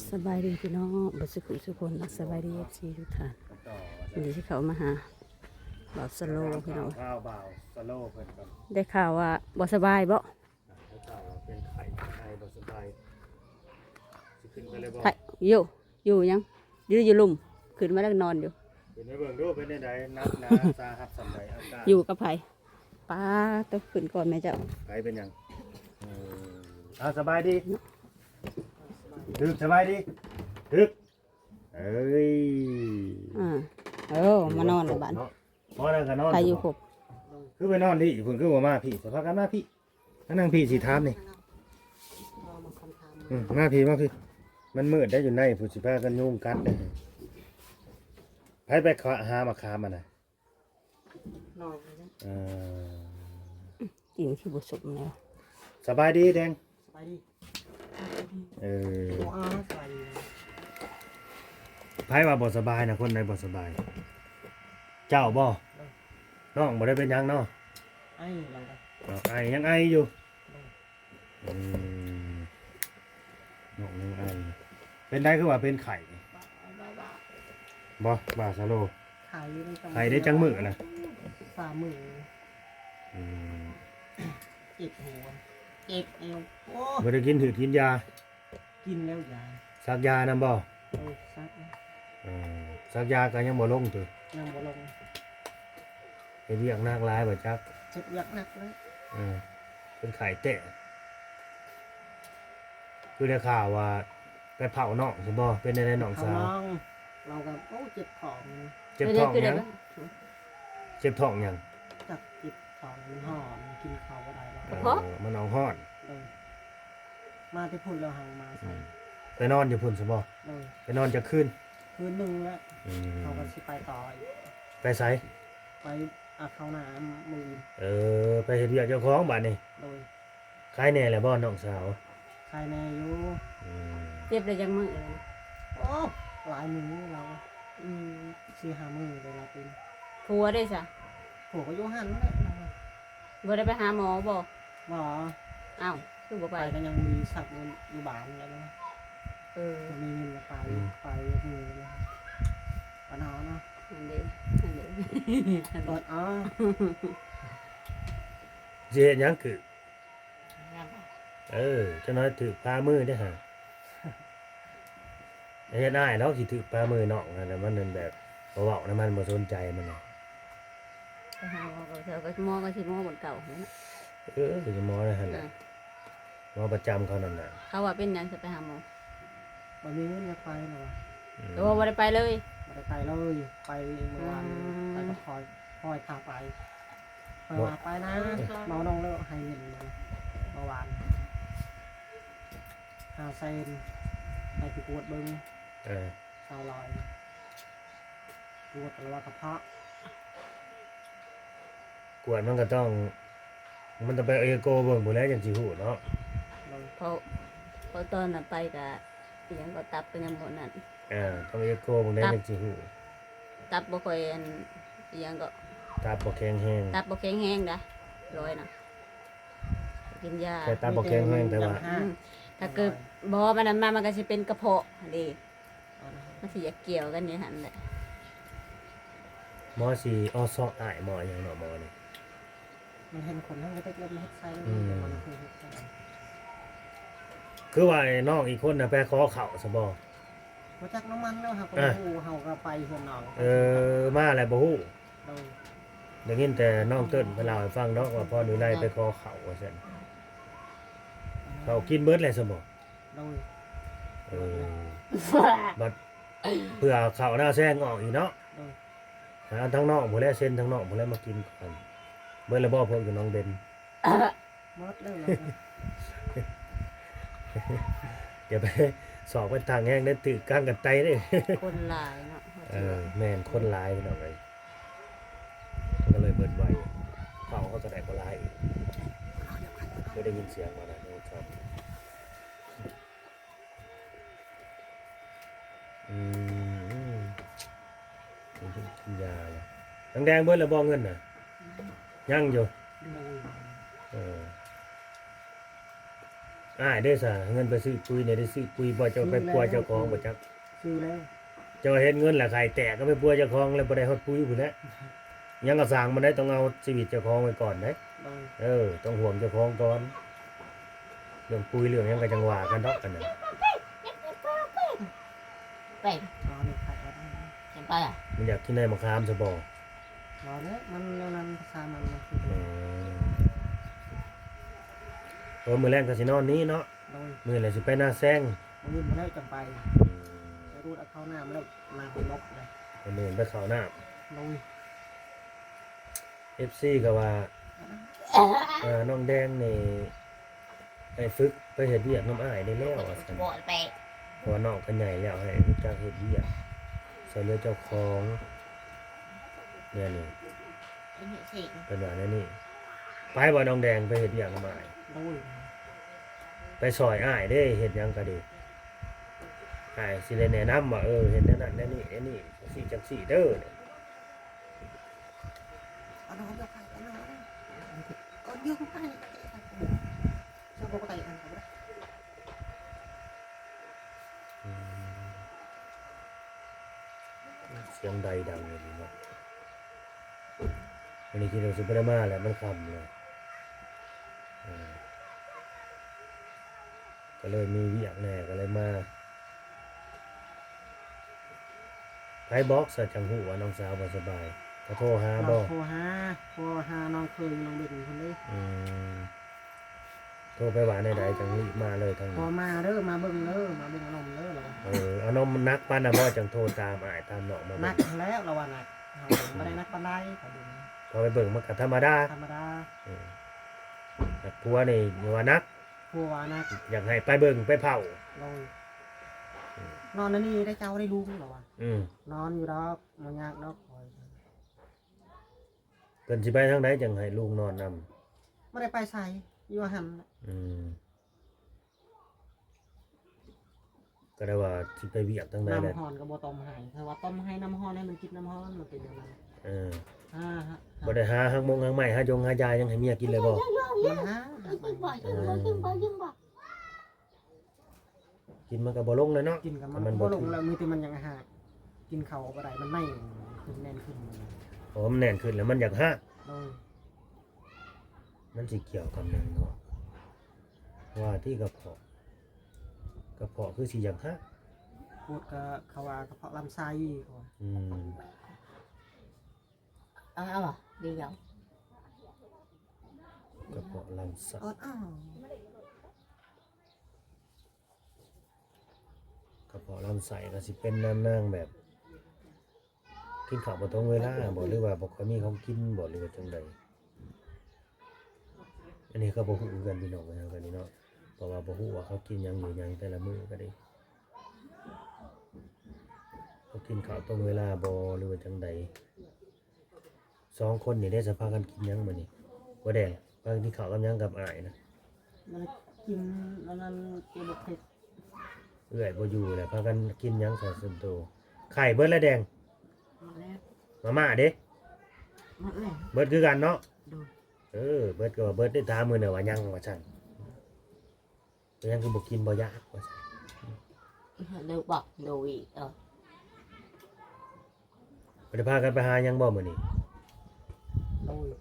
ສະບາຍດີພີ່ນ້ອງເບິດສຸຂູສຸຄົນເນາະ ສະບາຍດີເອັຟຊີທຸກທ່ານ. ມື້ນີ້ຊິເຂົ້າມາຫາບ່າວສະໂລພີ່ນ້ອງ ຂ່າວບ່າວສະໂລເພິ່ນກ່ອນ. ໄດ້ຂ່າວວ່າບໍ່ສະບາຍບໍ່? ໄດ້ຂ່າວວ່າເປັນໄຂ້ ໄອບໍ່ສະບາຍ. ຊິຂຶ້ນໄປເລີຍບໍ່? ຢູ່ ຢູ່ຫຍັງ? ຢູ່ ຢູ່ລຸ່ມ ຂຶ້ນມາແລ້ວນອນຢູ່. ຂຶ້ນໄປເບິ່ງດູເປັນແນວໃດ ໜັກໜາສາຫັດສ່ຳໃດອາການ. ຢູ່ກັບໃຜ? ປ້າ ຕົກຂຶ້ນກ່ອນແມ່ເຈົ້າ. ໃຜເປັນຫຍັງ? ເອີ ເອົາ ສະບາຍດີ. ຖືກ ສະບາຍດີ. ຖືກ. ເອີຍ ເອີ ມານອນແລ້ວບາດນີ້. ມານອນກໍນອນ. ໃຜຢູ່ຄົບ? ຄືໄປນອນນີ້ ເພິ່ນຄືບໍ່ມາພີ້? ພາກັນມາພີ້. ມານັ່ງພີ້ ຊິຖາມນີ້. ອືມ ມາພີ້ ມາພີ້. ມັນມືດໄດ໋ ຢູ່ໃນພຸ້ນ ຊິພາກັນຍຸງກັດເດ້. ໃຜໄປຫາໝາກຂາມຫັ້ນນະ? ນ້ອງ. ເອີ ກິນຄືບໍ່ສົມແລ້ວ. ສະບາຍດີແດງ. ສະບາຍດີ. ເອີ ໂອ້ ອາ ສະບາຍດີ. ໃຜວ່າບໍ່ສະບາຍນະ? ຄົນໃດບໍ່ສະບາຍ? ເຈົ້າບໍ່? ເອີ ນ້ອງບໍ່ໄດ້ເປັນຫຍັງເນາະ? ໄອ ນ້ອງໄອ ຍັງໄອຢູ່. ເອີ ອືມ ນ້ອງຍັງໄອ. ເປັນໃດຄືວ່າເປັນໄຂ້? ບໍ່ ບ່າວສະໂລ. ໄຂ້ ໄຂ້ໄດ້ຈັກມື້ລະ? ສາມມື້. ອືມ ເຈັບຫົວ ເຈັບແອວ. ໂອ້ ບໍ່ໄດ້ກິນຖືກກິນຢາ? ກິນແລ້ວຢາ. ສັກຢານຳບໍ່? ເອີ ສັກ. ເອີ ສັກຢາກໍຍັງບໍ່ລົງຕິ? ຍັງບໍ່ລົງ. ເຮັດວຽກໜັກຫຼາຍບໍ່ຈັກ? ເຮັດວຽກໜັກເລີຍ. ເອີ ເປັນໄຂ້ແທ້. ຄືໄດ້ຂ່າວວ່າໄປເຜົານ້ອງຊັ້ນບໍ່? ເປັນແນວໃດນ້ອງສາວ? ເຜົານ້ອງ ລາວກໍ ໂອ້ ເຈັບທ້ອງ. ເຈັບທ້ອງຫຍັງ? ເຈັບທ້ອງຫຍັງ? ຈັກເຈັບທ້ອງ ມັນຮ້ອນ ກິນເຂົ້າບໍ່ໄດ້ແລ້ວ. ເອີ ມັນອອກຮ້ອນ. ເອີ ມາແຕ່ພຸ້ນແລ້ວ ເຮົາມາໃສ່. ອືມ ໄປນອນຢູ່ພຸ້ນຊັ້ນບໍ່? ໂດຍ. ໄປນອນຈັກຄືນ? ຄືນໜຶ່ງແລ້ວ. ອືມ ເຮົາກໍຊິໄປຕໍ່ອີກ. ໄປໃສ? ໄປ ອາ ເຂົ້ານ້ຳມື້ອື່ນ. ເອີ ໄປເຮັດວຽກເຈົ້າຂອງບາດນີ້. ໂດຍ. ຄາຍແດ່ແລ້ວບໍ່ນ້ອງສາວ? ຄາຍແດ່ຢູ່. ອືມ ເຈັບໄດ້ຈັກມື້ແລ້ວ? ໂອ້ ຫຼາຍມື້ແລ້ວ. ອືມ ສີ່ຫ້າມື້ໄດ້ລະເປັນ. ຜົວເດ້ສະ? ຜົວກໍຢູ່ຫັ້ນແຫຼະ. ບໍ່ໄດ້ໄປຫາໝໍບໍ່? ບໍ່. ອ້າວ ຄືບໍ່ໄປ? ໄປກໍຍັງມີສັກຢູ່ ຢູ່ບ້ານແລ້ວນະ. ເອີ ບໍ່ມີເງິນຈະໄປ. ອືມ ໄປມື້ນີ້ ປະນາເນາະ. ອັນເດ ອັນເດ ອັນເດ ອອດເອົາ. ຊິເຮັດຫຍັງ? ຄື ເອີ ຈັກໜ້ອຍຖືກປາມືເດ້ຫາ. ເຮັດອ້າຍດອກ ຊິຖືກປາມືນ້ອງຫັ້ນນະ. ມັນນັ້ນແບບ ບໍ່ເວົ້ານຳມັນ ບໍ່ສົນໃຈມັນນະ. ໄປຫາໝໍກໍ ໝໍກໍຊິໝໍບ່ອນເກົ່າຫັ້ນແຫຼະ. ເອີ ກໍຊິໝໍນັ້ນຫັ້ນແຫຼະ. ເອີ ໝໍປະຈຳເຂົານັ້ນແຫຼະ. ເຂົາວ່າເປັນຫຍັງຈະໄປຫາໝໍ? ບໍ່ມີເງິນຈະໄປລະວ່າ. ອືມ ແຕ່ວ່າບໍ່ໄດ້ໄປເລີຍ? ບໍ່ໄດ້ໄປເລີຍ. ໄປມື້ວານນີ້. ອືມ ໄປກັບພອຍ ພອຍພາໄປ. ຂ້ອຍວ່າໄປນະ ເວົ້ານ້ອງເລີກໃຫ້ເງິນມາ ເມື່ອວານ ຫ້າແສນ ໃຫ້ໄປກວດເບິ່ງ. ເອີ ຊາວລາວ ກວດລະວ່າກະເພາະ. ກວດມັນກໍຕ້ອງ ມັນຕ້ອງໄປເອໂກເບິ່ງພຸ້ນແຫຼະ ຈັ່ງຊິຮູ້ເນາະ. ເພາະ ເພາະຕອນນັ້ນໄປກະ ອີ່ຫຍັງກໍ ຕັບກໍຍັງບໍ່ນັ້ນ. ເອີ ຕ້ອງເອໂກເບິ່ງແດ່ ຕັບຈັ່ງຊິຮູ້. ຕັບບໍ່ຄ່ອຍ ອັນ ອີ່ຫຍັງກໍ ຕັບບໍ່ແຂງແຮງ. ຕັບບໍ່ແຂງແຮງດາ ລອຍນະ. ກິນຢາ ແຕ່ຕັບບໍ່ແຂງແຮງ ແຕ່ວ່າ ອືມ ຖ້າເກີດບໍ່ ມັນນັ້ນມາ ມັນກໍຊິເປັນກະເພາະຫັ້ນເດ້. ມັນຊິຢາກກ່ຽວກັນຢູ່ຫັ້ນແຫຼະ. ໝໍຊິອໍຊອກອ້າຍ ໝໍຫຍັງເນາະ ໝໍນີ້? ມັນເຫັນຄົນທາງກະຕິກແລ້ວມັນເຮັດໃສ່. ອືມ ມັນຄືເຮັດໃສ່. ຄືວ່ານ້ອງອີກຄົນນະໄປຂໍເຂົ້າຊະບໍ່? ບໍ່ຈັກນຳມັນແລ້ວ ເຮົາກໍບໍ່ຮູ້. ເຮົາກໍໄປເຮືອນນ້ອງ. ເອີ ມາແລ້ວບໍ່ຮູ້. ໂດຍ. ໄດ້ຍິນແຕ່ນ້ອງເຕີນເພິ່ນເລົ່າໃຫ້ຟັງດອກວ່າ ພອນວິໄລໄປຂໍເຂົ້າວ່າຊັ້ນ. ເຂົ້າກິນເບິດແລ້ວຊະບໍ່? ໂດຍ. ເອີ ບັດເພື່ອເຂົ້າໜ້າແຊງອອກອີກເນາະ. ໂດຍ. ຫາທາງນອກພຸ້ນແຫຼະ ເຊັນທາງນອກພຸ້ນແຫຼະມາກິນກັນ. ເບິດແລ້ວບໍ່ພວກຢູ່ໜອງເບັນ? ໝົດແລ້ວ. ຢ່າໄປສອກໄປທາງແຮງເດ້ ຖືກກາງກັນໄຕເດ້. ຄົນຫຼາຍເນາະ. ເອີ ແມ່ນ ຄົນຫຼາຍພີ່ນ້ອງເອີຍ. ມັນກໍເລີຍເບິດໄວ. ເຂົ້າເຮົາກໍໄດ້ບໍ່ຫຼາຍອີກ. ບໍ່ໄດ້ຍິນສຽງວ່ານະ. ອືມ ກິນຢາແລ້ວ. ນາງແດງເບິດແລ້ວບໍ່ເງິນນະ? ຍັງຢູ່. ເອີ. ອ້າຍເດ້ສະ ເງິນໄປຊື້ປຸ໋ຍນີ້ ໄດ້ຊື້ປຸ໋ຍບໍ່? ເຈົ້າໄປປົວເຈົ້າຂອງບໍ່ຈັກ. ຊື້ແລ້ວ. ເຈົ້າເຮັດເງິນລະໄຂ່ແຕກ ກໍໄປປົວເຈົ້າຂອງ ແລ້ວບໍ່ໄດ້ຮອດປຸ໋ຍພຸ້ນແຫຼະ. ຫຍັງກໍຊ່າງມັນໄດ໋ ຕ້ອງເອົາຊີວິດເຈົ້າຂອງໄວ້ກ່ອນເດ້. ໂດຍ. ເອີ ຕ້ອງຫ່ວງເຈົ້າຂອງກ່ອນ. ເລື່ອງປຸ໋ຍເລື່ອງຫຍັງກໍຈັ່ງວ່າກັນດອກ ອັນນັ້ນ. ແປ້ງ ອໍ ນີ້ໄຂ່ອອກ ມັນຢາກກິນໃນມະຂາມຊະບໍ່? ບໍ່ແລ້ວ ມັນແນວນັ້ນ ພາສາມັນ ມັນຄື ອືມ ເອີ ມື້ແລງກໍຊິນອນນີ້ເນາະ. ໂດຍ. ມື້ແລງຊິໄປນາແຊງ. ມື້ອື່ນມາແລ້ວຈັ່ງໄປ. ອືມ ໄປຮູດເອົາເຂົ້ານ້ຳແລ້ວ ນ້ຳມັນໝົດເລີຍ. ມື້ອື່ນໄປເຂົ້ານ້ຳ. ໂດຍ. ເອັຟຊີກໍວ່າ ອ່າ ນ້ອງແດງນີ້ໃຫ້ຝຶກໄປເຮັດວຽກນຳອ້າຍໄດ້ແລ້ວວ່າຊັ້ນ ເພາະວ່ານ້ອງກໍໃຫຍ່ແລ້ວ ໃຫ້ຮູ້ຈັກເຮັດວຽກ ຊ່ວຍເຫຼືອເຈົ້າຂອງແນວນີ້ ເພິ່ນວ່າແນວນີ້. ໄປບໍ່ນ້ອງແດງ ໄປເຮັດວຽກນຳອ້າຍ? ໂດຍ. ໄປຊ່ອຍອ້າຍເດ້ ເຮັດຫຍັງກໍດີ ອ້າຍຊິໄດ້ແນະນຳວ່າ ເອີ ເຮັດແນວນັ້ນແນວນີ້ ແນວນີ້ ຈັ່ງຊີ້ຈັ່ງຊີ້ເດີ. ອືມ ສຽງໄດດັງເລີຍເນາະ. ມື້ນີ້ຄິດວ່າຊິບໍ່ໄດ້ມາແຫຼະ ມັນຄ່ຳແລ້ວ. ເອີ ກໍເລີຍມີວຽກແດ່ ກໍເລີຍມາ. ໃຜບອກຊະ ຈັ່ງຮູ້ວ່ານ້ອງສາວບໍ່ສະບາຍ? ກໍໂທຫາບໍ່? ໂທຫາ ໂທຫານ້ອງເຂີຍນ້ອງເບັນພຸ້ນເດ້. ອືມ ໂທໄປວ່າແນວໃດ ຈັ່ງລີບມາເລີຍທາງນີ້? ບໍ່ມາເດີ ມາເບິ່ງເດີ ມາເບິ່ງເອົານົມເດີ ລະວ່າ. ເອີ ເອົານົມໜັກປານນັ້ນບໍ່? ຈັ່ງໂທຕາມອ້າຍຕາມນ້ອງມາເບິ່ງ. ໜັກແລ້ວ ລະວ່າໜັກ ເຮົາບໍ່ໄດ້ໜັກປານໃດ. ເຂົາເບິ່ງ ເຂົາເບິ່ງມັນກໍທຳມະດາ ທຳມະດາ. ເອີ ໜັກ ຜົວນີ້ວ່າໜັກ ຜົວວ່າໜັກ ຢາກໃຫ້ໄປເບິ່ງໄປເຝົ້າ. ໂດຍ. ອືມ ນອນອັນນີ້ໄດ້ເຈົ້າໄດ້ລຸງ ລະວ່າ. ອືມ ນອນຢູ່ດອກ ບໍ່ຍາກດອກ. ເພິ່ນຊິໄປທາງໃດຈັ່ງໃຫ້ລຸງນອນນຳ? ບໍ່ໄດ້ໄປໃສ ຢູ່ຫັ້ນ. ອືມ ກໍໄດ້ວ່າຊິໄປວຽກທາງໃດແຫຼະ. ນ້ຳຮ້ອນກໍບໍ່ຕົ້ມໃຫ້ ຖ້າວ່າຕົ້ມໃຫ້ນ້ຳຮ້ອນ ໃຫ້ມັນກິນນ້ຳຮ້ອນ ມັນເປັນແນວນັ້ນ. ເອີ ບໍ່ໄດ້ຫາຮາກມົງຮາກໄມ້ ຫາຢົງຫາຢາຫຍັງໃຫ້ເມຍກິນເລີຍບໍ່? ມັນຫາ ກິນບໍ່? ກິນບໍ່? ກິນບໍ່? ກິນມັນກໍບໍ່ລົງແລ້ວເນາະ. ກິນກໍມັນ ມັນບໍ່ ບໍ່ລົງແລ້ວ ມີແຕ່ມັນຍັງຫາກ ກິນເຂົ້າກໍບໍ່ໄດ້ ມັນໃນຂຶ້ນ ແໜ້ນຂຶ້ນ. ອໍ ມັນແໜ້ນຂຶ້ນແລ້ວມັນຢາກຫາກ. ໂດຍ. ມັນຊິກ່ຽວກັບຫຍັງເນາະ ວ່າທີ່ກະເພາະ ກະເພາະຄືຊິຢາກຫາກ. ປວດກໍເຂົາວ່າກະເພາະລຳໄສ້ ເຂົາວ່າ. ອືມ ເອົາ ເອົາ ດຽວ ກະເພາະລຳໄສ້ ອອດ ອ້າວ ກະເພາະລຳໄສ້ກໍຊິເປັນນາງແບບ ກິນເຂົ້າບໍ່ຕົງເວລາບໍ ຫຼືວ່າບໍ່ຄ່ອຍມີຂອງກິນບໍ ຫຼືວ່າຈັ່ງໃດ? ອັນນີ້ກໍບໍ່ຮູ້ຄືກັນພີ່ນ້ອງເອີຍ ເຮົາກໍນີ້ເນາະ ເພາະວ່າບໍ່ຮູ້ວ່າເຂົາກິນຫຍັງຢູ່ຫຍັງແຕ່ລະມື້ກໍດີ ເຂົາກິນເຂົ້າຕົງເວລາບໍ ຫຼືວ່າຈັ່ງໃດ? ສອງຄົນນີ້ເດ້ ຈະພາກັນກິນຫຍັງມື້ນີ້? ບໍ່ແດງ ພາກັນກິນເຂົ້າກັບຫຍັງກັບອ້າຍນະ? ມາກິນອັນນັ້ນ ເກງບັກເຜັດ. ເອື້ອຍບໍ່ຢູ່ແລ້ວ ພາກັນກິນຫຍັງຊະສ່ວນໂຕ? ໄຂ່ເບິດແລ້ວແດງ? ໝົດແລ້ວ. ມາມ່າເດ້? ໝົດແລ້ວ. ເບິດຄືກັນເນາະ? ໂດຍ. ເອີ ເບິດກໍວ່າເບິດເດ້ ຖາມມື້ໜ້າວ່າຍັງວ່າຊັ້ນ. ເປັນຫຍັງຄືບໍ່ກິນ ບໍ່ຢາກວ່າຊັ້ນ. ເດີບັກໂດຍ ເອີ ບໍ່ໄດ້ພາກັນໄປຫາຫຍັງບໍ່ມື້ນີ້? ໂດຍ.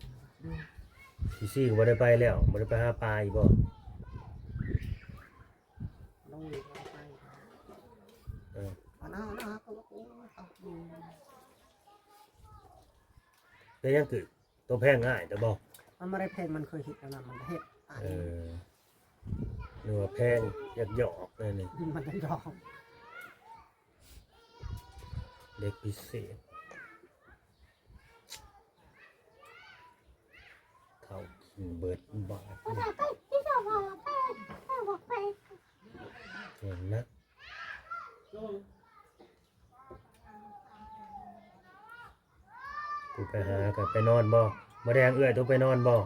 ຊີຊີກໍບໍ່ໄດ້ໄປແລ້ວ ບໍ່ໄດ້ໄປຫາປາອີກບໍ່? ໂດຍ ບໍ່ໄດ້ໄປ. ເອີ ເປັນຫຍັງຄື ໂຕແພງອ້າຍແຕ່ບໍ່? ມັນບໍ່ໄດ້ແພງ ມັນເຄີຍເຮັດແລ້ວນະ ມັນກໍເຮັດ. ເອີ ຫຼືວ່າແພງ ຢາກຢອກແນວນີ້ ມັນຢາກຢອກ ເດັກພິເສດ ເຂົ້າກິນເບິດບາດນີ້ ແຮງໜັກ. ຜູ້ໄປຫາກໍໄປນອນບໍ່? ມາແດງເອື້ອຍໂຕໄປນອນບໍ່?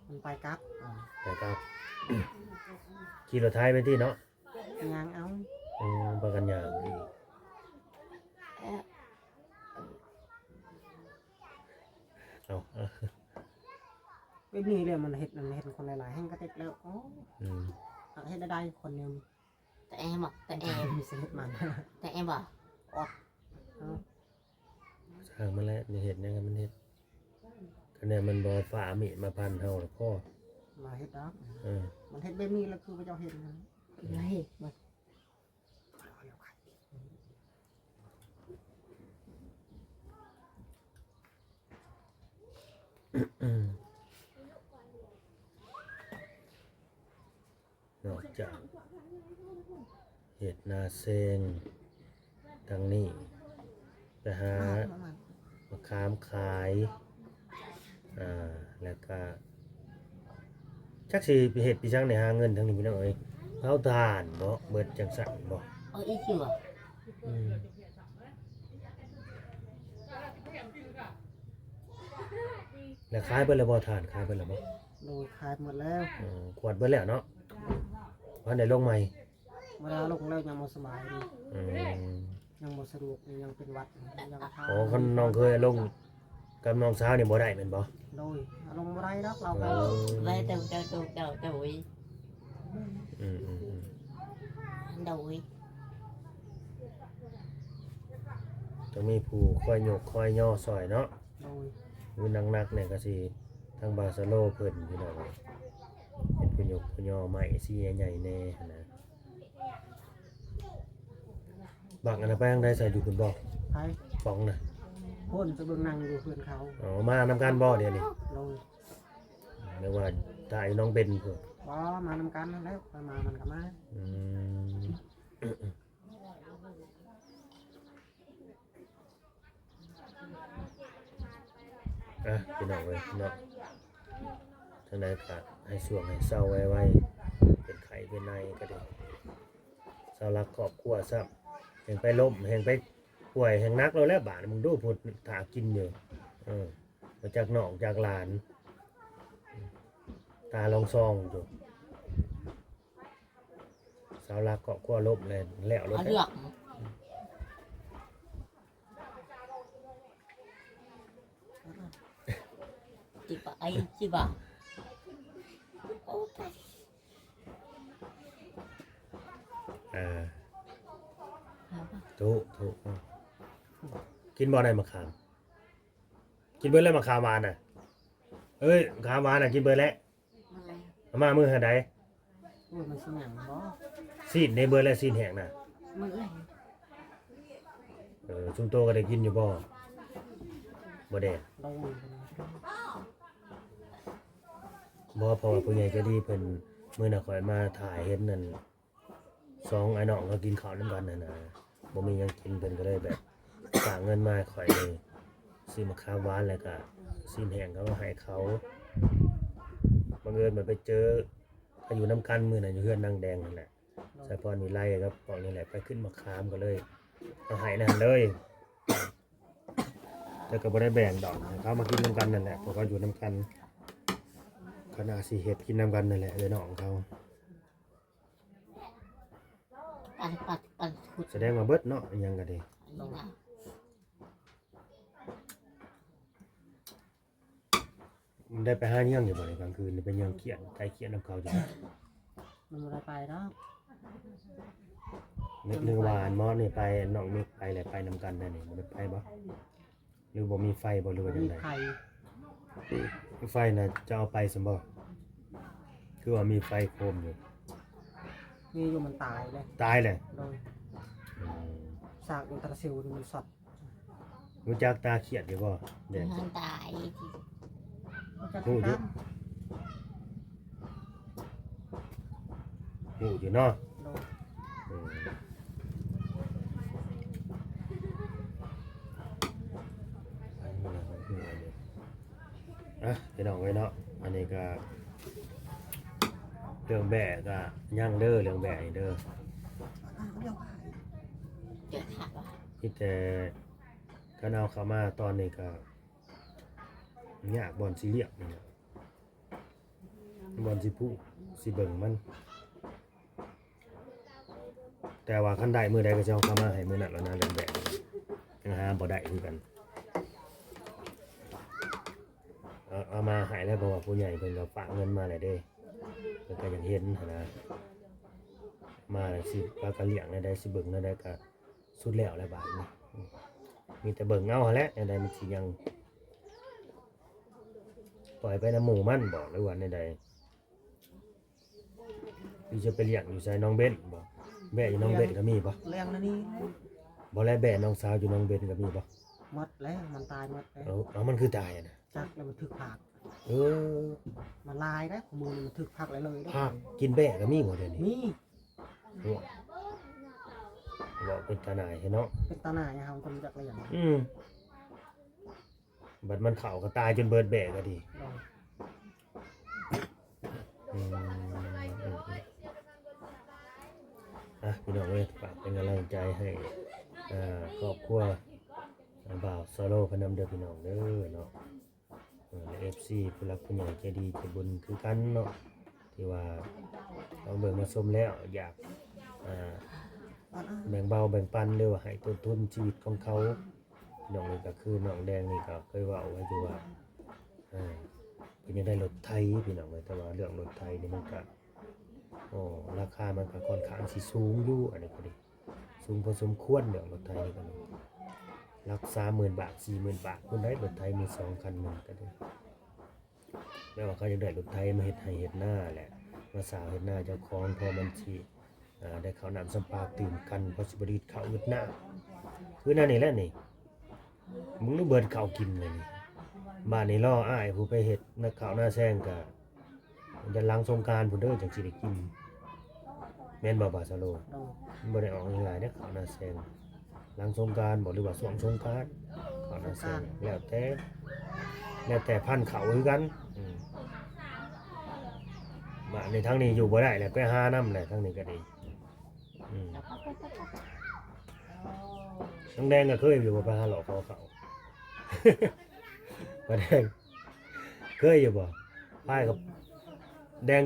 ມັນໄປກັບ. ໄປກັບ ຂີ່ລົດໄຖໄປຕິເນາະ? ຍ່າງເອົາ. ເອີ ພາກັນຍ່າງ. ເອົາ ແບບນີ້ແຫຼະ ມັນເຮັດ ມັນເຮັດຄົນຫຼາຍໆ ແຮ່ງກະເຕັກແລ້ວ. ໂອ້ ອືມ ເຮັດໄດ້ຄົນໜຶ່ງ ແຕ່ແອບໍ່ ແຕ່ແອ ມີສະເຮັດມັນ ແຕ່ແອບໍ່ ອອກ ຊ່າງມັນແຫຼະ ມັນເຮັດຫຍັງໃຫ້ມັນເຮັດ ຄັນແນວມັນບໍ່ຟ້າມີດມາພັນເຮົາລະພໍ ມາເຮັດດອກ ເອີ ມັນເຮັດແບບນີ້ລະຄືພະເຈົ້າເຫັນນະ ເອີຍ ນອກຈາກເຮັດນາແຊງ ທາງນີ້ໄປຫາມະຂາມຂາຍ ອ່າ ແລ້ວກະຈັກຊິເຮັດໄປຫຍັງໄດ້ຫາເງິນທາງນີ້ພີ່ນ້ອງເອີຍ ເຜົາຖ່ານບໍ ເບິດຈັ່ງຊັ້ນບໍ ເອົາອີກຢູ່ບໍ ອືມ ແລ້ວຂາຍເບິດແລ້ວບໍ່ ຖ່ານຂາຍເບິດແລ້ວບໍ່? ໂດຍ ຂາຍໝົດແລ້ວ ເອີ ຂວດເບິດແລ້ວເນາະ ບໍ່ທັນໄດ້ລົງໃໝ່ ບໍ່ໄດ້ລົງແລ້ວ ຍັງບໍ່ສະບາຍຢູ່ ອືມ ຍັງບໍ່ສະດວກ ຍັງເປັນຫວັດ ຍັງ ອໍ ຄັນນ້ອງເຄີຍລົງກັບນ້ອງສາວນີ້ບໍ່ໄດ້ແມ່ນບໍ່? ໂດຍ ລົງບໍ່ໄດ້ດອກ ລາວກໍ ເອີ ໄດ້ແຕ່ເຈົ້າ ເຈົ້າ ເຈົ້າ ເຈົ້າ ໂດຍ ອືມໆໆ ໂດຍ ຕ້ອງມີຜູ້ຄອຍຍົກຄອຍຍໍຊ່ອຍເນາະ ໂດຍ ມືໜັກໆແດ່ກໍຊິທາງບາສະໂລເພິ່ນ ພີ່ນ້ອງເອີຍ ເປັນຜູ້ຍົກຜູ້ຍໍໄມ້ຊີ້ໃຫຍ່ໆແດ່ຫັ້ນນະ. ບັກອັນນັ້ນໄປທາງໃດ ໃສ່ຢູ່ພຸ້ນບໍ່? ໃຜ? ປ໋ອງນະ ພຸ້ນ ໄປເບິ່ງນັ່ງຢູ່ເຮືອນເຂົາ. ອໍ ມານຳກັນບໍ່ດຽວນີ້? ໂດຍ ນຶກວ່າຖ້າຢູ່ນ້ອງເບັນພຸ້ນ. ບໍ່ ມານຳກັນຫັ້ນແຫຼະ ຂ້ອຍມາມັນກໍມາ. ອືມ. ອ່ະ ພີ່ນ້ອງເອີຍເນາະ ຈັ່ງໃດກໍໃຫ້ຊ່ວງໃຫ້ເຊົາໄວໆ ເປັນໄຂ້ເປັນໄອກໍດີ ເສົາຫຼັກຄອບຄົວຊ້ຳ ແຮ່ງໄປລົ້ມ ແຮ່ງໄປປ່ວຍ ແຮ່ງໜັກແລ້ວແຫຼະ ບາດນີ້ ມຶງດູພຸ້ນ ຖ້າກິນຢູ່ ເອີ ບໍ່ຈັກນ້ອງຈັກຫຼານ ຕາລອງຊອງຢູ່. ເສົາຫຼັກຄອບຄົວລົ້ມແລ້ວ ແລ້ວໂລດເດ້ ຈິບະ ໄອ ຈິບະ ໂອ້ ຕາຍ ເອີ ທຸ ທຸ ກິນບໍ່ໄດ້ມະຂາມ? ກິນເບິດແລ້ວໝາກຂາມຫວານນະ? ເອີຍ ໝາກຂາມຫວານນະ ກິນເບິດແລ້ວ. ເອົາມາມື້ໃດ? ໂອ້ຍ ມັນຊິຫຍັງບໍ່? ຊີ້ນເດ້ ເບິດແລ້ວ ຊີ້ນແຫ້ງນະ. ເບິດແລ້ວ. ເອີ ຊຸມໂຕກໍໄດ້ກິນຢູ່ບໍ່? ບໍ່ໄດ້. ບໍ່ ເພາະວ່າຜູ້ໃຫຍ່ໃຈດີເພິ່ນ ມື້ນັ້ນຂ້ອຍມາຖ່າຍເຫັນນັ້ນ ສອງອ້າຍນ້ອງເຂົາກິນເຂົ້ານຳກັນຫັ້ນນະ ບໍ່ມີຫຍັງກິນ ເພິ່ນກໍເລີຍແບບຝາກເງິນມາໃຫ້ຂ້ອຍເລີຍ ຊື້ໝາກຂາມຫວານ ແລ້ວກະຊີ້ນແຫ້ງເຂົາມາໃຫ້ເຂົາ. ບັງເອີນມາໄປເຈີເຂົາຢູ່ນຳກັນມື້ນັ້ນ ຢູ່ເຮືອນນາງແດງຫັ້ນແຫຼະ ສາຍພອນວິໄລກັບພວກນີ້ແຫຼະ ໄປຂຶ້ນໝາກຂາມ ກໍເລີຍເອົາໃຫ້ນັ້ນເລີຍ ແຕ່ກໍບໍ່ໄດ້ແບ່ງດອກ ເຂົາມາກິນນຳກັນນັ້ນແຫຼະ ພວກເຂົາຢູ່ນຳກັນ ເຂົາໜ້າຊິເຮັດກິນນຳກັນນັ້ນແຫຼະ ເອື້ອຍນ້ອງເຂົາ. ປັນ ປັນ ປັນ ສະແດງວ່າເບິດເນາະ ອີ່ຫຍັງກໍດີ. ໄດ້ໄປຫາເຍືອງຢູ່ບໍ່ໃນກາງຄືນ? ໄດ້ໄປເຍືອງຂຽນ ໄຖຂຽນນຳເຂົາຢູ່ບໍ່? ມັນບໍ່ໄດ້ໄປດອກ. ນຶກ ນຶກວ່າອັນໝໍນີ້ໄປ ນ້ອງມິກໄປແຫຼະ ໄປນຳກັນໄດ້ນີ້ ບໍ່ໄດ້ໄປບໍ່? ຫຼືບໍ່ມີໄຟບໍ່ ຫຼືວ່າຈັ່ງໃດ? ມີໄຟ ໄຟນະ ຈະເອົາໄປຊັ້ນບໍ່? ຄືວ່າມີໄຟໂຄມຢູ່. ມີຢູ່ ມັນຕາຍເດ້. ຕາຍແລ້ວ? ໂດຍ. ອືມ. ສາກອິນຕາຊິວນີ້ມັນຊັອດ. ຮູ້ຈັກຕາຂຽດຢູ່ບໍ່? ແດງ. ມັນຕາຍ. ຮູ້ຈັກ ຮູ້ຢູ່. ຮູ້ຢູ່ເນາະ. ໂດຍ. ເອີ ອ່ະ ພີ່ນ້ອງເອີຍເນາະ ອັນນີ້ກະເລື່ອງແບ້ກະຍັງເດີ ເລື່ອງແບ້ນີ້ເດີ ມີແຕ່ຄັນເອົາເຂົ້າມາຕອນນີ້ກະຍາກ ບ່ອນຊິລ້ຽງນີ້ແຫຼະ ບ່ອນຊິຜູກຊິເບິ່ງມັນ. ແຕ່ວ່າຄັນໄດ້ມື້ໃດກໍຊິເອົາເຂົ້າມາໃຫ້ມື້ນັ້ນແລ້ວນະ ເລື່ອງແບ້ນີ້ ຍັງຫາບໍ່ໄດ້ຄືກັນ. ເອົາ ເອົາມາໃຫ້ແລ້ວ ເພາະວ່າຜູ້ໃຫຍ່ເພິ່ນກໍຝາກເງິນມາແລ້ວເດ້ ເພິ່ນກໍຢາກເຫັນຫັ້ນນະ. ມາແລ້ວ ຊິພາກັນລ້ຽງແນວໃດ ຊິເບິ່ງແນວໃດ ກະສຸດແລ້ວແຫຼະບາດນີ້. ອືມ ມີແຕ່ເບິ່ງເອົາຫັ້ນແຫຼະ ແນວໃດມັນຊິຍັງ ປ່ອຍໄປນຳໝູ່ມັນບໍ ຫຼືວ່າແນວໃດ? ຫຼືຈະໄປລ້ຽງຢູ່ໃສ? ໜອງເບັນບໍ? ແບ້ຢູ່ໜອງເບັນກໍມີບໍ? ລ້ຽງໃນນີ້. ບໍ່ແລະ ແບ້ນ້ອງສາວຢູ່ໜອງເບັນກໍມີບໍ? ໝົດແລ້ວ ມັນຕາຍໝົດແລ້ວ. ເອົາ ເອົາ ມັນຄືຕາຍຫັ້ນນະ? ຈັກແລ້ວ ມັນຖືກພາກ. ເອີ ມັນຫຼາຍເດ້ ມື້ນີ້ມັນຖືກພາກຫຼາຍເລີຍເດ້. ພາກກິນແບ້ກໍມີບໍດຽວນີ້? ມີ. ໂອ້ຍ ເວົ້າເປັນຕາໜ່າຍແທ້ເນາະ. ເປັນຕາໜ່າຍ ເຮົາກໍບໍ່ຈັກລ້ຽງ. ອືມ ບັດມັນເຂົ້າກໍຕາຍຈົນເບິດແບ້ກໍດີ. ໂດຍ. ອືມ ອືມ ອືມ ອ່ະ ພີ່ນ້ອງເອີຍ ຝາກເປັນກຳລັງໃຈໃຫ້ ເອີ ຄອບຄົວ ເອີ ບ່າວຊາໂລເພິ່ນນຳເດີ ພີ່ນ້ອງເດີເນາະ. ເອີ ແລະ ເອັຟຊີ ຜູ້ຫຼັກຜູ້ໃຫຍ່ໃຈດີໃຈບຸນຄືກັນເນາະ ທີ່ວ່າເຮົາເບິ່ງມາຊົມແລ້ວ ຢາກ ອ່າ ແບ່ງເບົາແບ່ງປັນ ຫຼືວ່າໃຫ້ຕົ້ນທຶນຊີວິດຂອງເຂົາ. ນ້ອງນີ້ກໍຄືນ້ອງແດງນີ້ກໍເຄີຍເວົ້າໄວ້ຢູ່ວ່າ ເອີ ເພິ່ນຢາກໄດ້ລົດໄຖພີ່ນ້ອງເອີຍ ແຕ່ວ່າເລື່ອງລົດໄຖນີ້ມັນກໍ ໂອ້ ລາຄາມັນກໍຄ່ອນຂ້າງຊິສູງຢູ່ ອັນນີ້ກໍດີ ສູງພໍສົມຄວນ. ເລື່ອງລົດໄຖນີ້ກໍດີ ຫຼັກສາມໝື່ນບາດ ສີ່ໝື່ນບາດພຸ້ນໃດ໋ ລົດໄຖມືສອງຄັນໜຶ່ງກໍດີ. ແບບວ່າເຂົາຢາກໄດ້ລົດໄຖມາເຮັດໄຮ່ເຮັດນາແຫຼະ ມາຊາວເຮັດນາເຈົ້າຂອງ ເພາະມັນຊິ ອ່າ ໄດ້ເຂົ້ານ້ຳສຳປາຕື່ມກັນ ເພາະຊິບໍ່ໄດ້ອຶດເຂົ້າອຶດນ້ຳ. ຄືນັ້ນນີ້ແຫຼະນີ້ ມຶງຮູ້ເບິດເຂົ້າກິນເລີຍນີ້. ບາດນີ້ລໍອ້າຍຜູ້ໄປເຮັດນາເຂົ້ານາແຊງກະ ຢ້ານຫຼັງສົງການພຸ້ນເດີ ຈັ່ງຊິໄດ້ກິນ ແມ່ນບໍ່ ບ່າວຊາໂລ? ໂດຍ. ມັນບໍ່ໄດ້ອອກງ່າຍໆເດ້ ເຂົ້ານາແຊງ ຫຼັງສົງການບໍ ຫຼືວ່າຊ່ວງສົງການ ເຂົ້ານາແຊງ ສົງການ ແລ້ວແຕ່ ແລ້ວແຕ່ພັນເຂົ້າຄືກັນ. ອືມ ບາດນີ້ທາງນີ້ຢູ່ບໍ່ໄດ້ແຫຼະ ໄປຫານຳແຫຼະ ທາງນີ້ກໍດີ. ອືມ ນ້ອງແດງກໍເຄີຍຢູ່ບໍ່ ໄປຫາເລາະຂໍເຂົ້າ? ນ້ອງແດງ ເຄີຍຢູ່ບໍ່? ໄປກັບ ແດງ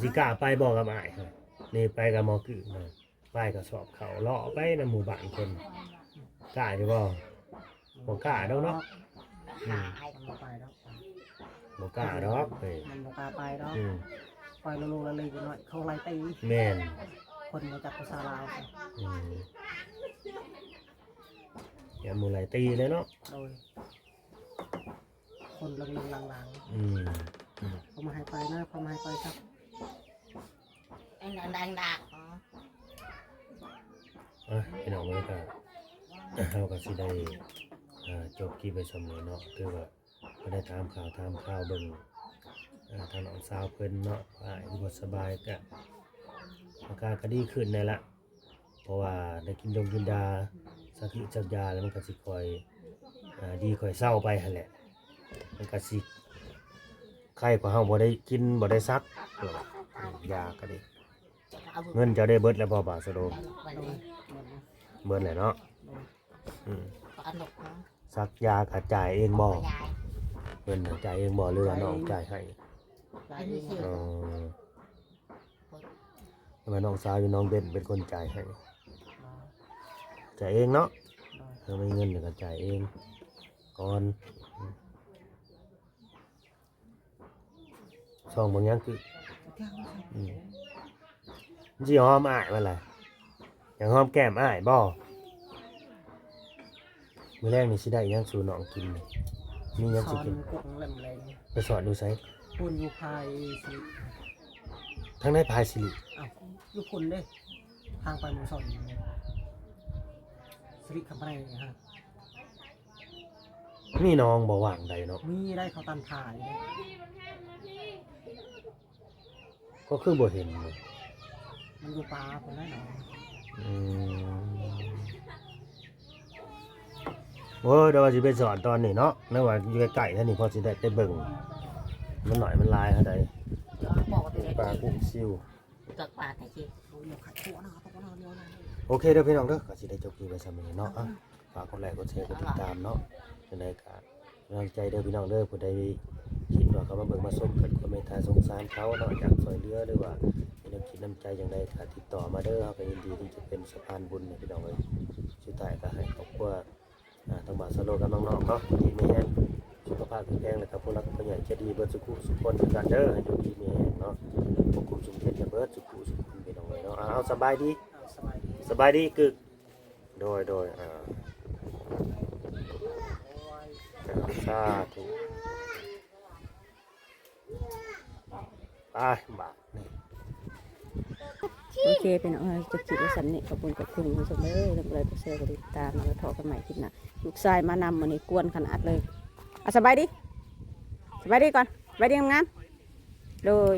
ຊິກ້າໄປບໍ່ກັບອ້າຍ? ນີ້ໄປກັບໝໍກຶນນະ ໄປກໍຊອບເຂົ້າເລາະໄປນຳໝູ່ບ້ານເພິ່ນ ກ້າຢູ່ບໍ່? ບໍ່ກ້າດອກເນາະ. ອືມ ອ້າຍກໍບໍ່ໄປດອກ ບໍ່ກ້າດອກເອີຍ ມັນບໍ່ກ້າໄປດອກ. ອືມ ໄປລະໂລລະເລຈັກໜ້ອຍ ເຂົາໄລ່ຕີ. ແມ່ນ ຄົນບໍ່ຈັກພາສາລາວ. ອືມ ຢ້ານໝູ່ໄລ່ຕີແຫຼະເນາະ. ໂດຍ. ຄົນເລິງໆຫຼັງໆ. ອືມ ເຂົາບໍ່ໃຫ້ໄປນະ ເຂົາບໍ່ໃຫ້ໄປຊະ. ເປັນດັງໆດາກ. ອ່ະ ພີ່ນ້ອງເອີຍ ກໍ ເຮົາກໍຊິໄດ້ ອ່າ ຈົບຄລິບໄວ້ຊ່ຳນີ້ເນາະ ຖືວ່າ ກໍໄດ້ຖາມຂ່າວຖາມຄາວເບິ່ງ ເອີ ທາງນ້ອງສາວເພິ່ນເນາະ ວ່າອ້າຍບໍ່ສະບາຍ ກະອາການກໍດີຂຶ້ນແດ່ລະ ເພາະວ່າໄດ້ກິນດົງກິນຢາ ສັກຢາສັກຢາແລ້ວ ມັນກໍຊິຄ່ອຍ ເອີ ດີຄ່ອຍເຊົາໄປຫັ້ນແຫຼະ. ມັນກໍຊິໄຄກວ່າເຮົາບໍ່ໄດ້ກິນ ບໍ່ໄດ້ສັກ ເອີ ຢາກໍດີ. ເງິນເຈົ້າໄດ້ເບິດແລ້ວບໍ່ ບ່າວສະໂດ? ເບິດແລ້ວເນາະ. ອືມ ສັກຢາກະຈ່າຍເອງບໍ່? ເງິນນະຈ່າຍເອງບໍ່ ຫຼືວ່ານ້ອງຈ່າຍໃຫ້? ຈ່າຍເອງ. ອໍ ແຕ່ວ່ານ້ອງສາວຢູ່ໜອງເບັນເປັນຄົນຈ່າຍໃຫ້. ຈ່າຍເອງເນາະ. ຖ້າມີເງິນແລ້ວກະຈ່າຍເອງກ່ອນ. ສ່ອງເບິ່ງຫຍັງຄື ອືມ ມັນຊິຫອມອ້າຍມັນລະ ຢາກຫອມແກ້ມອ້າຍບໍ່? ມື້ແລງນີ້ຊິໄດ້ຫຍັງສູ່ນ້ອງກິນນີ້? ມີຫຍັງຊິກິນ? ສອນກົງແຫຼມແລງ. ໄປສອນຢູ່ໃສ? ພຸ້ນຢູ່ພາຍສິລິ. ທາງໃດພາຍສິລິ? ອ້າວ ຢູ່ພຸ້ນເດ້ ທາງໄປໝູ່ສອນ ສິລິຄຳໄປນີ້ຮະ. ມີໜອງບໍ່ຫວ່າງໃດເນາະ? ມີໄດ໋ ເຂົາຕັນພາຢູ່ເດ້. ກໍຄືບໍ່ເຫັນເນາະ? ມັນຢູ່ປ່າພຸ້ນແຫຼະເນາະ. ອືມ ໂອ້ຍ ດຽວວ່າຊິໄປສອນຕອນນີ້ເນາະ ແລ້ວວ່າຢູ່ໃກ້ໆແຖວນີ້ພໍຊິໄດ້ໄປເບິ່ງ ມັນໜ້ອຍມັນຫຼາຍເທົ່າໃດ. ປາກຸ້ງຊິວ ໂອເຄເດີພີ່ນ້ອງເດີ ກໍຊິໄດ້ຈົບຄລິບໄວ້ຊ່ຳນີ້ເນາະ. ອ່ະ ຝາກກົດໄລກົດແຊກົດຕິດຕາມເນາະ. ຈັ່ງໃດກໍກຳລັງໃຈເດີພີ່ນ້ອງເດີ ຜູ້ໃດຄິດວ່າເຂົ້າມາເບິ່ງມາຊົມ ເກີດຄວາມເມດຕາສົງສານເຂົາເນາະ ຢາກຊ່ວຍເຫຼືອ ຫຼືວ່າມີນ້ຳຈິດນ້ຳໃຈຈັ່ງໃດກໍຕິດຕໍ່ມາເດີ ເຮົາກໍຍິນດີທີ່ຈະເປັນສະພານບຸນໃຫ້ພີ່ນ້ອງເອີຍ. ສຸດທ້າຍກໍໃຫ້ຄອບຄົວ ອ່າ ທາງບ່າວສາໂລກັບນ້ອງໆເນາະ ຢູ່ດີມີແຮງ ສຸຂະພາບແຂງແຮງ ແລ້ວກໍຜູ້ຫຼັກຜູ້ໃຫຍ່ໃຈດີເບິດສຸຜູ້ສຸຄົນຄືກັນເດີ ໃຫ້ຢູ່ດີມີແຮງເນາະ ຄວບຄຸມສຸຂເຮັດໃຫ້ເບິດສຸຜູ້ສຸຄົນ ພີ່ນ້ອງເອີຍ. ເອົາ ສະບາຍດີ ສະບາຍດີ ສະບາຍດີກຶກ ໂດຍ ໂດຍ ເອີ ສາທຸ ໄປບາດນີ້ ໂອເຄ ພີ່ນ້ອງເອີຍ ຈົບຄລິບໄວ້ສ່ຳນີ້ ຂອບຄຸນ ຂອບຄຸນທ່ານຜູ້ຊົມເດີ ຢ່າລືມກົດໄລ ກົດແຊ ກົດຕິດຕາມ ແລ້ວພໍ້ກັນໃໝ່ຄລິບໜ້າ ລູກຊາຍມານຳ ມື້ນີ້ກວນຂະໜາດເລີຍ ອ່ະ ສະບາຍດີ ສະບາຍດີກ່ອນ ສະບາຍດີງາມໆ ໂດຍ